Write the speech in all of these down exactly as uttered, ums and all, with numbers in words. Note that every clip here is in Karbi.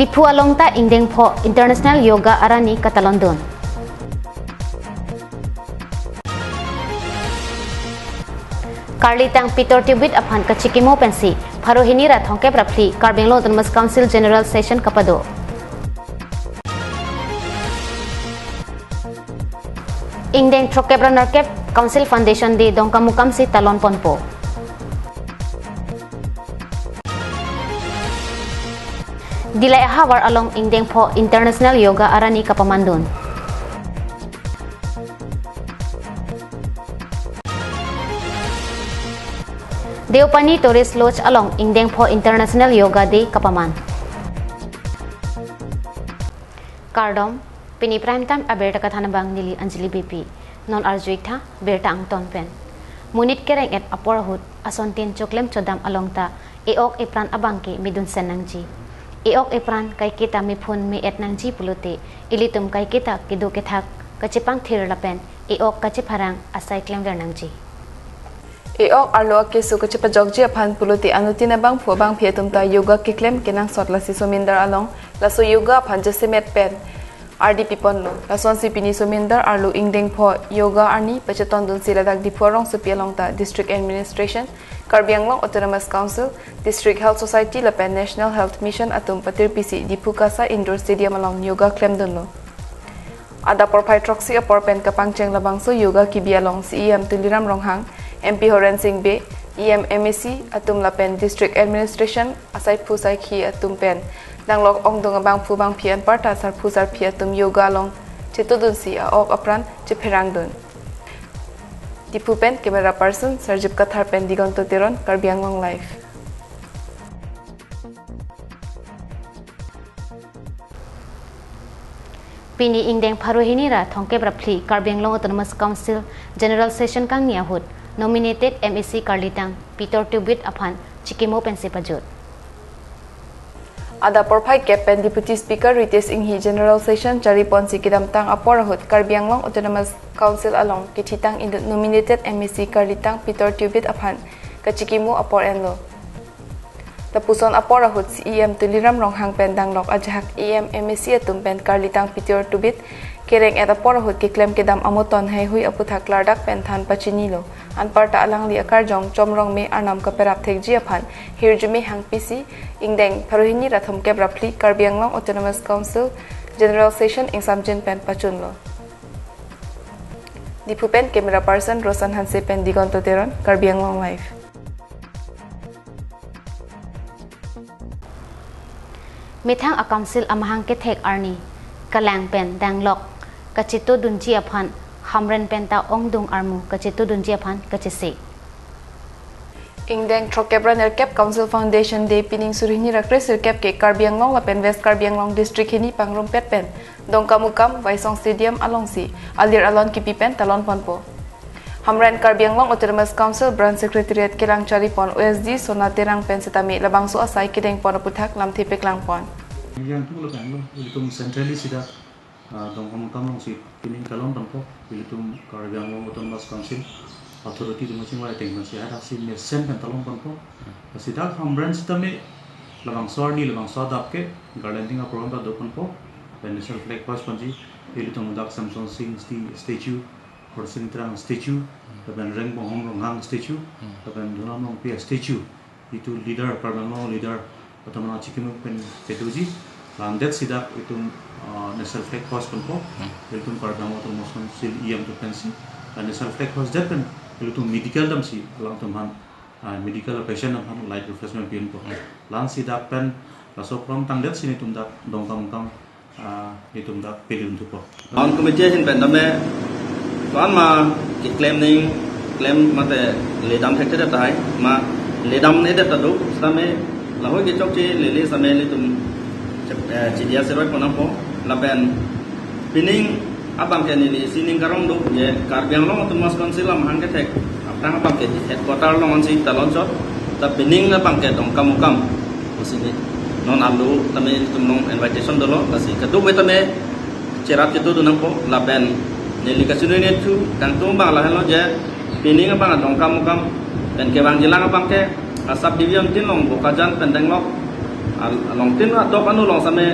Diphu along ta ingdeng pho International Yoga Arni katalon dun. Karlitang Pitor Tubit aphan kachikimo pensi pharo hini ra thomkep ra phli Karbi Anglong Autonomous Council General Session kapado. Ingdeng throkkep ra nerkep Council Foundation Day Dongkamukam si talon ponpo. Dillai ahavar along ingdeng pho International Yoga Arni kapaman dun. Deopani Tourist Lodge along ingdeng pho International Yoga Day kapaman. Kardom, pini prime time abirta kathan abang neli Anjali Beypi. Non arju-ik tha birta angton pen. Monit kereng-et apor ahut asontin choklem chodam along ta e-ok epran abang ke midun sen nangji. E-ok epran kaiketa mephun me-et nangji pulote ilitum kaiketa kedo kethak kachepangthir lapen e-ok kachepharang asai klemver nangji. E-ok arlo akeso kachepajokji aphan pulote anuttin abangphu abangphi atum ta yoga keklem kenangsot lasi somindar along laso yoga aphan jasemet pen ardi piponlo. Lasonsi pini somindar arlo ingdeng pho Yoga Arni pachetondunsi ladak Diphu arongsopi along ta District Administration, Karbi Anglong Autonomous Council, District Health Society lapen National Health Mission atum patirpisi Diphu Kasa Indoor Stadium along yoga klemdunlo. Adap porphai throksi apor pen kapangcheng labangso yoga kebi along C E M Tuliram Ronghang, M P Horen Sing Bey, E M, M A C atum lapen District Administration asaiphu saikhi atum pen danglok ongdung abangphu bangphi anparta sarphu sarphi atum yoga along chetodunsi a-ok apran chepherangdun. Diphu pen camera person Sarjip Kathar pen Digonto Teron, Karbi Anglong Live. Pini ingdeng pharo hini ra thomkep ra phli Karbi Anglong Autonomous Council General Session kangni ahut nominated M A C karlitang Pitor Tubit aphan chikimo pensi pajut. Adap porphai kep pen Deputy Speaker Ritesh Enghi General Session chariponsi kedamtang apor ahut Karbi Anglong Autonomous Council along kethitang inut nominated M A C karlitang Pitor Tubit aphan kachikimo apor enlo. Lapuson apor ahut C E M Tuliram Ronghang pen danglok ajahak E M, M A C atum pen karlitang Pitor Tubit kereng-et apor ahut keklem kedam amoton heihui aputhak klardak pen than pachinilo. Anparta alangli akarjong Chomrong me arnam kaperap thekji aphan hirjume hangpisi ingdeng pharo hini ra thomkep ra phli Karbi Anglong Autonomous Council General Session ingsamjin pen pachunlo. Diphu pen camera person Roshan Hanse pen Digonto Teron, Karbi Anglong Live. Methang a-council amahang kethek arni kelang pen danglok kachetodunji aphan Hamren pen ta ongdung armu kachetodunji aphan kachesik. Ingdeng throkkep ra nerkep Council Foundation Day pining suri hini ra kresirkep ke Karbi Anglong lapen West Karbi Anglong District hini pangrumpet pen Dongkamukam Waisong Stadium alongsi alir alon kipi pen talon ponpo. Hamren Karbi Anglong Autonomous Council Branch Secretariat kelang charipon O S D Sona Terang pen setame labangso asai kedengpon aputhak lamthe paklangpon. Yang tu lo kan lo, ilitum centrally sida, ah, Dongkamukam alongsi pining talon ponpo, ilitum Karbi Anglong Autonomous Council authority atum kachingvai ateng pensi hadaksi mesen pen talon ponpo. Sida Hamren setame labangso arni labangso adap ke garlanding a-program ta do ponpo, pen national flag hoist ponji, ilitum dak Samson Singh sti-, statue, Horsing Terang statue, lapen Rengbonghom Ronghang statue, lapen Dhonam Rongpi statue. Itum leader, Karbi Anglong leader, atum aphan chikimo pen pedoji, landet sida itum, ah, national flag hoist ponpo, ilitum Karbi Anglong Autonomous Council E M atum pensi, ah, national flag hoist det pen, ilitum medical damsi, alangtum aphan, ah, medical patient aphan light refreshment pi-unpo. Lan sida pen, laso program tangdet si nelitum dak Dongkamukam ah, itum dak peli untupo. Town committee ahin pen tame, town ma keklem ning, klem mate ledam thekthedet tahai, ma ledam-edet ta do, setame lahei kechokche lele setame ilitum chep-, eh, chidia seroi ponpo, lapen pining abang ke neli sining karong do, je Karbi Anglong Autonomous Council amahang kethek, aphrang abang ke headquarter along ansi talon chot, ta pining abang ke Dongkamukam. Pusi neli non arlo tame itum along invitation dolo, lasi kadokave tame cherap chetodun nangpo, lapen neli kachinine thu kangtung abang lahenlo je pining abang Dongkamukam pen kevangjilang abang ke a-sub division tin along Bokajan pen danglok Al-, along tin atok anu along same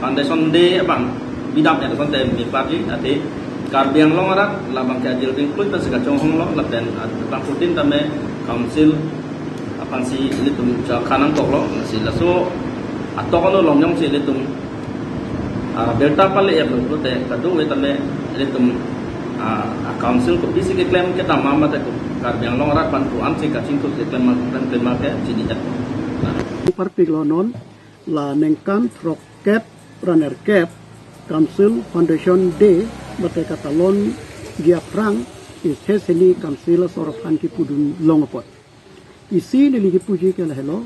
foundation day abang bidam er sonte mi party ate Karbi Anglong arat labang ke ajil ding klui ta sika chonghong lo lapen at-, bang putin tame council aphan si ilitum cha khanang tok lo si laso atok anu along jongsi ilitum, ah, birta pale er lo te kadu ve tame ilitum, ah, ah, council kopisi keklem kedam ma mate ko Karbi Anglong arat aphan ko-an si kachingthur keklem ma klem klem ma ke chini jat. Parpik lo non la ningkan throkkep ra nerkep Council Foundation Day mate katalon giap rang isi hini council asor aphan kipudun long apot. Isi neli kipuji ke lahelo,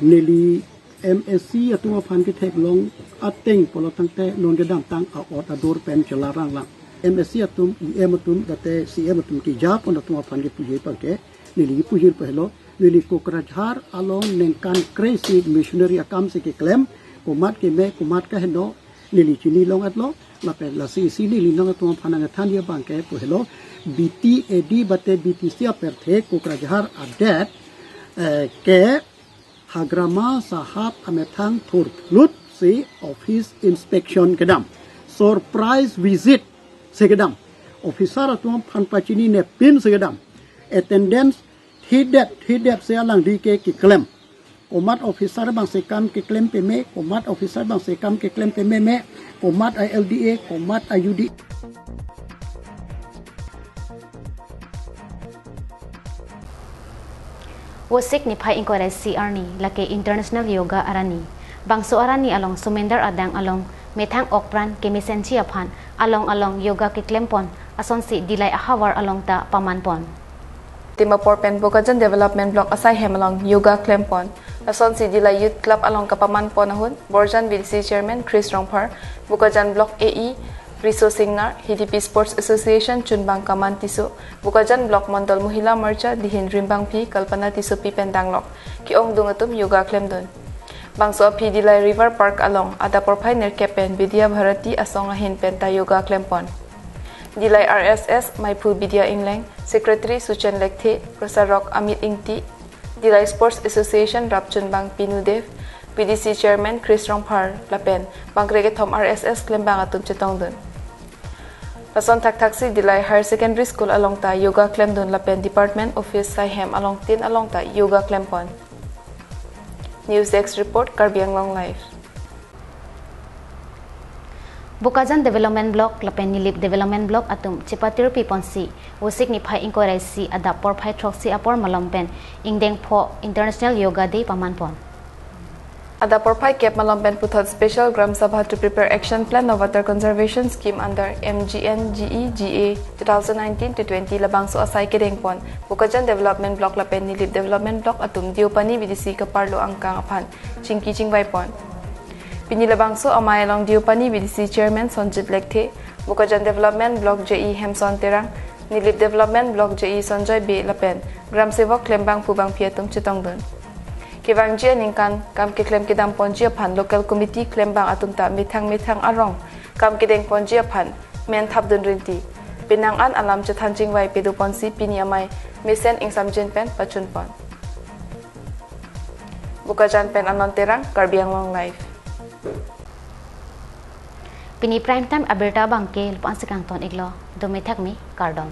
neli M A C atum aphan ketheklong ateng pulo tangte non kedamtang a-ot adur pen chelarang lang. M A C atum, E M atum, date C M atum kejapon atum aphan kipuji abang ke, neli kipuji pehelo, neli Kokrajhar along ningkan kre-isi missionary akam si keklem, komat keme, komat kaheno, neli chini long-et lo, lapen lasi isi neli nangtum aphan nangthan abang ke pehelo, B T A D bate B T C apirthe Kokrajhar adet, eh, ke Hagrama Sahab amethang thurphlut si office inspection kedam. Surprise visit si kedam. Officer atum aphan pachinine pin si kedam. Attendance thidet, thidet si alangli ke keklem. Komat officer abang si kam keklem peme, komat officer abang si kam keklem pememe, komat I L D A, komat I U D. Vosik niphai ingkoi ra isi arni, lake International Yoga Arni. Bangso arni along Sumendar adang along methang okpran kemesenji aphan along along yoga keklempon, asonsi Dillai ahavar along ta pamanpon. Dimapur pen Bokajan Development Block asai hem along yoga klempon, asonsi Dillai Youth Club along kapamanpon ahut, Borjan V D C Chairman Chris Rongphar, Bokajan Block A E Riso Singnar, Hidipi Sports Association Chunbang Kaman Tisso, Bokajan Block Mondol Mohila Morcha dihin rimbangpi Kalpana Tissopi pen danglok ke-ongdung atum yoga klemdun. Bangso aphi Dillai River Park along adap porphai nerkep pen Vidya Bharati asong ahin pen ta yoga klempon. Dillai R S S Maiphu Bidya Ingleng, Secretary Suchen Lekthe, Prasarok Amit Ingti, Dillai Sports Association Rap Chunbang Pinu Dev, V D C Chairman Chris Rongphar lapen bangkre kethom R S S klembang atum chetongdun. Lason thakthaksi Dillai Higher Secondary School along ta yoga klemdun lapen Department Office saihem along tin along ta yoga klempon. News Desk Report, Karbi Anglong Live. Bokajan Development Block lapen Nilip Development Block atum chepatirpiponsi, Vosik niphai ingkoi ra isi adap porphai throksi apor malom pen ingdeng pho International Yoga Day pamanpon. Adap porphai kep malom pen puthot Special Gram Sabha to prepare Action Plan of Water Conservation Scheme under M G N G E G A two thousand nineteen to twenty labangso asai kedengpon Bokajan Development Block lapen Nilip Development Block atum Deopani V D C kaparlo angkang aphan chingki chingvaipon. Pini labangso amei along Deopani V D C Chairman Sonjit Lekthe, Bokajan Development Block J E Hemson Terang, Nilip Development Block J E Sonjoy Bey lapen Gram Sevok klembang pu bangphi atum chetongdun. Kevangji aningkan kam keklem kedamponji aphan Local Committee klembang atum ta methang methang arong kam kedengponji aphan men thapdun rinti. Penang an alam chethan chingvai pedoponsi pini amei mesen ingsamjin pen pachunpon. Bokajan pen Anon Terang, Karbi Anglong Live. Pini Prime Time abirta abangke lapu-an si kangton iklo, dome thakme, kardom.